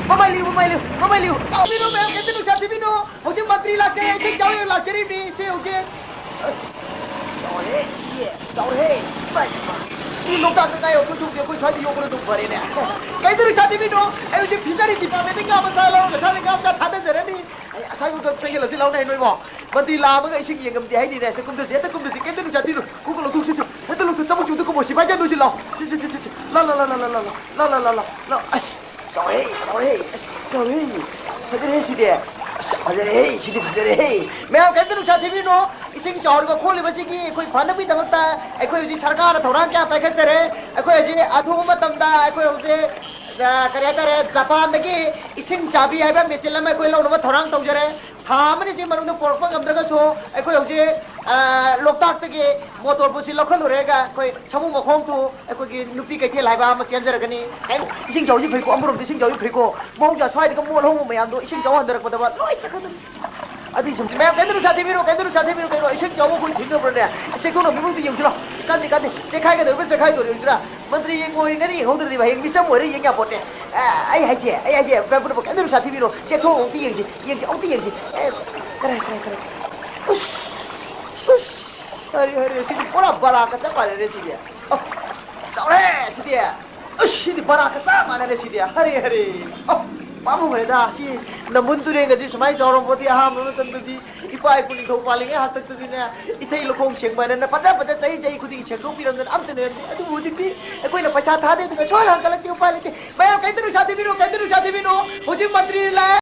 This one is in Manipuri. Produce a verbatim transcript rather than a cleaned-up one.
ꯃꯃꯥꯏ ꯂꯤꯌꯨ, ꯃꯃꯥꯏ ꯂꯤꯌꯨ, ꯃꯃꯥꯏ ꯂꯤꯌꯨ꯫ ꯇꯥꯎꯕꯤꯔꯣ ꯃꯌꯥꯝ, ꯀꯩꯝꯇ ꯅꯨꯡꯁꯥ ꯊꯤꯕꯤꯅꯣ꯫ ꯍꯧꯖꯤꯛ ꯃꯟꯇ꯭ꯔꯤ ꯂꯥꯛꯆꯔꯤ, ꯏꯁꯤꯡ ꯆꯥꯎ ꯂꯥꯛꯆꯔꯤꯕꯅꯤ, ꯏꯆꯦ ꯍꯧꯖꯤꯛ꯫ ꯆꯥꯎꯔꯦ, ꯏꯌꯦ, ꯆꯥꯎꯔꯦ꯫ ꯏꯃꯥꯏ, ꯏꯃꯥ꯫ ꯁꯤ ꯂꯣꯛꯇꯥꯛꯇ ꯉꯥ ꯌꯣꯛꯄ ꯊꯨꯡꯗꯦ, ꯑꯩꯈꯣꯏ ꯁ꯭ꯋꯥꯏꯗ ꯌꯣꯛꯄꯅ ꯑꯗꯨꯝ ꯐꯔꯦꯅꯦ꯫ ꯀꯩꯗ ꯅꯨꯡꯁꯥ ꯊꯤꯕꯤꯅꯣ? ꯑꯩ ꯍꯧꯖꯤꯛ ꯐꯤꯁꯔꯤ ꯗꯤꯄꯥꯔꯠꯃꯦꯟꯇ ꯉꯥ ꯃꯆꯥ ꯂꯧꯔꯒ ꯊꯥꯗ ꯉꯥ ꯃꯆꯥ ꯊꯥꯗꯖꯔꯅꯤ꯫ ꯑꯩ ꯑꯁ꯭ꯋꯥꯏꯐꯥꯎꯗ ꯆꯪꯁꯤꯜꯂꯁꯤ ꯂꯥꯎꯅꯦ ꯅꯣꯏꯕꯣ꯫ ꯃꯟꯇ꯭ꯔꯤ ꯂꯥꯛꯑꯃꯒ ꯏꯁꯤꯡ ꯌꯦꯡꯉꯝꯗꯦ ꯍꯥꯏꯅꯤꯅꯦ꯫ ꯁꯦ, ꯀꯨꯝꯊꯁꯤ, ꯍꯦꯛꯇ ꯀꯨꯝꯊꯁꯤ, ꯀꯩꯝꯇ ꯅꯨꯡꯁꯥ ꯊꯤꯅꯨ꯫ ꯀꯣꯛꯀ ꯂꯧꯊꯣꯛꯁꯤ ꯇꯨ꯫ ꯍꯦꯛꯇ ꯂꯧꯊꯣꯛ, ꯆꯃꯨꯛ ꯆꯨꯝꯗ ꯀꯨꯝꯃꯣ, ꯁꯤꯐꯥꯏ ꯆꯟꯗꯣꯏꯁꯤ ꯂꯥꯎ꯫ ꯁꯤ, ꯁꯤ, ꯁꯤ, ꯁꯤ, ꯁꯤ꯫ ꯂꯥ, ꯂꯥ, ꯂꯥ꯫ ꯑꯁ, ꯆꯥꯎꯔꯦ, ꯆꯥꯎꯔꯦ, ꯑꯁ, ꯆꯥꯎꯔꯦ꯫ ꯐꯖꯔꯦ ꯁꯤꯗꯤ꯫ ꯑꯁ, ꯐꯖꯔꯦ, ꯁꯤꯗꯤ ꯐꯖꯔꯦ꯫ ꯃꯌꯥꯝ ꯀꯩꯝꯇ ꯅꯨꯡꯁꯥ ꯊꯤꯕꯤꯅꯨ꯫ ꯏꯁꯤꯡ ꯆꯥꯎꯔꯤꯕ ꯈꯣꯠꯂꯤꯕꯁꯤꯒꯤ ꯑꯩꯈꯣꯏ ꯐꯅꯕꯒꯤꯗꯃꯛꯇ ꯑꯩꯈꯣꯏ ꯍꯧꯖꯤꯛ ꯁꯔꯀꯥꯔꯅ ꯊꯧꯔꯥꯡ ꯀꯌꯥ ꯄꯥꯏꯈꯠꯆꯔꯦ꯫ ꯑꯩꯈꯣꯏ ꯍꯧꯖꯤꯛ ꯑꯊꯨꯕ ꯃꯇꯝꯗ ꯑꯩꯈꯣꯏ ꯍꯧꯖꯤꯛ, ꯑ, ꯀꯔꯤ ꯍꯥꯏꯇꯥꯔꯦ, ꯖꯄꯥꯟꯗꯒꯤ ꯏꯁꯤꯡ ꯆꯥꯕꯤ ꯍꯥꯏꯕ ꯃꯦꯆꯤꯟ ꯑꯃ ꯑꯩꯈꯣꯏ ꯂꯧꯅꯕ ꯊꯧꯔꯥꯡ ꯇꯧꯖꯔꯦ꯫ ꯊꯥ ꯑꯃꯅꯤꯁꯤ ꯃꯅꯨꯡꯗ ꯄꯨꯔꯛꯄ ꯉꯝꯗ꯭ꯔꯒꯁꯨ ꯑꯩꯈꯣꯏ ꯍꯧꯖꯤꯛ, ꯑ, ꯂꯣꯛꯇꯥꯛꯇꯒꯤ ꯃꯣꯇꯣꯔ ꯕꯣꯠꯁꯤ ꯂꯧꯈꯠꯂꯨꯔꯦꯒ ꯑꯩꯈꯣꯏ ꯁꯥꯃꯨ ꯃꯈꯣꯡ ꯇꯨ ꯑꯩꯈꯣꯏꯒꯤ ꯅꯨꯄꯤ ꯀꯩꯊꯦꯜ ꯍꯥꯏꯕ ꯑꯃ ꯆꯦꯟꯖꯔꯒꯅꯤ꯫ ꯀꯩꯅꯣ, ꯏꯁꯤꯡ ꯆꯥꯎꯕꯁꯤ ꯐꯩꯀꯣ, ꯑꯃꯔꯣꯝꯗ ꯏꯁꯤꯡ ꯆꯥꯎꯕꯁꯤ ꯐꯩꯀꯣ, ꯃꯍꯧꯁꯥ ꯁ꯭ꯋꯥꯏꯗꯒ ꯃꯣꯠ ꯍꯧꯕ ꯃꯌꯥꯝꯗꯣ ꯏꯁꯤꯡ ꯆꯥꯎ ꯍꯟꯊꯔꯛꯄꯗ ꯂꯣꯏ ꯆꯠꯈ꯭ꯔꯗꯕꯅꯤ꯫ ꯑꯗꯨꯏ ꯁꯨꯝ ꯃꯌꯥꯝ ꯀꯩꯝꯇ ꯅꯨꯡꯁꯥ ꯊꯤꯕꯤꯔꯣ, ꯀꯩꯝꯇ ꯅꯨꯡꯁꯥ ꯊꯤꯕꯤꯔꯣ, ꯀꯩꯅꯣ ꯏꯁꯤꯡ ꯆꯥꯎꯕ ꯑꯩꯈꯣꯏ ꯊꯤꯡꯅꯕ꯭ꯔꯅꯦ? ꯆꯦꯛꯊꯣꯛꯅꯕ ꯃꯤꯃꯛꯇ ꯌꯦꯡꯁꯤꯔꯣ? ꯀꯥꯟꯗꯦ, ꯀꯥꯟꯗꯦ, ꯆꯦꯛꯈꯥꯏꯒꯗꯧꯔꯤꯕ ꯆꯦꯛꯈꯥꯏꯗꯧꯔꯤꯕ꯭ꯔꯥ? ꯃꯟꯇ꯭ꯔꯤ ꯌꯦꯡꯕ ꯑꯣꯏꯔꯒꯅꯤ, ꯌꯦꯡꯍꯧꯗ꯭ꯔꯗꯤ ꯍꯌꯦꯡ ꯃꯤꯆꯝ ꯑꯣꯏꯔꯦ, ꯌꯦꯡ ꯌꯥꯄꯣꯠꯇꯦ꯫ ꯑ, ꯑꯩ ꯍꯥꯏꯁꯦ, ꯑꯩ ꯍꯥꯏꯁꯦ, ꯄꯨꯝꯅꯃꯛ ꯀꯩꯝꯇ ꯅꯨꯡꯁꯥ ꯊꯤꯕꯤꯔꯣ, ꯆꯦꯛꯊꯣꯛ ꯑꯃꯨꯛꯇ ꯌꯦꯡꯁꯤ, ꯌꯦꯡꯁꯤ, ꯑꯃꯨꯛꯇ ꯌꯦꯡꯁꯤ꯫ ꯑꯦ, ꯀꯔꯥꯏ, ꯀꯔꯥꯏ, ꯀꯔꯥꯏ? ꯎꯁ, ꯎꯁ, ꯍꯔꯦ, ꯍꯔꯦ, ꯁꯤꯗꯤ ꯄꯨꯔꯥ ꯕꯔꯥꯒ ꯆꯞ ꯃꯥꯟꯅꯔꯦ ꯁꯤꯗꯤ꯫ ꯑ, ꯆꯥꯎꯔꯦ ꯁꯤꯗꯤ꯫ ꯑꯁ, ꯁꯤꯗꯤ ꯕꯔꯥꯒ ꯆꯞ ꯃꯥꯟꯅꯔꯦ ꯁꯤꯗꯤ꯫ ꯍꯔꯦ, ꯍꯔꯦ꯫ ꯑ, ꯄꯥꯝꯃꯨꯈ꯭ꯔꯦꯗ꯫ ꯁꯤ ꯅꯝꯕꯨꯜ ꯇꯨꯔꯦꯟꯒꯗꯤ ꯁꯨꯃꯥꯏꯅ ꯆꯥꯎꯔꯝꯄꯣꯠꯇꯦ ꯑꯍꯥꯟꯕ ꯃꯇꯝꯗꯗꯤ꯫ ꯏꯄꯥ ꯏꯄꯨ ꯅꯤꯡꯊꯧ ꯄꯥꯜꯂꯤꯉꯩ ꯍꯥꯛꯇꯛꯇꯗꯤꯅꯦ, ꯏꯊꯩ ꯂꯧꯈꯣꯡ ꯁꯦꯡꯕ ꯍꯥꯏꯅ ꯐꯖ ꯐꯖ ꯆꯍꯤ ꯆꯍꯤ ꯈꯨꯗꯤꯡꯒꯤ ꯁꯦꯡꯗꯣꯛꯄꯤꯔꯝꯗꯅ ꯑꯝꯇ ꯂꯩꯔꯝꯗꯦ꯫ ꯑꯗꯨꯕꯨ ꯍꯧꯖꯤꯛꯇꯤ ꯑꯩꯈꯣꯏꯅ ꯄꯩꯁꯥ ꯊꯥꯗꯦ, ꯑꯗꯨꯒ ꯁꯣꯏ ꯍꯟꯒꯠꯂꯛꯇꯦ, ꯎꯄꯥꯏ ꯂꯩꯇꯦ꯫ ꯃꯌꯥꯝ ꯀꯩꯝꯇ ꯅꯨꯡꯁꯥ ꯊꯤꯕꯤꯅꯨ, ꯀꯩꯝꯇ ꯅꯨꯡꯁꯥ ꯊꯤꯕꯤꯅꯨ꯫ ꯍꯧꯖꯤꯛ ꯃꯟꯇ꯭ꯔꯤ ꯂꯥꯛꯑꯦ꯫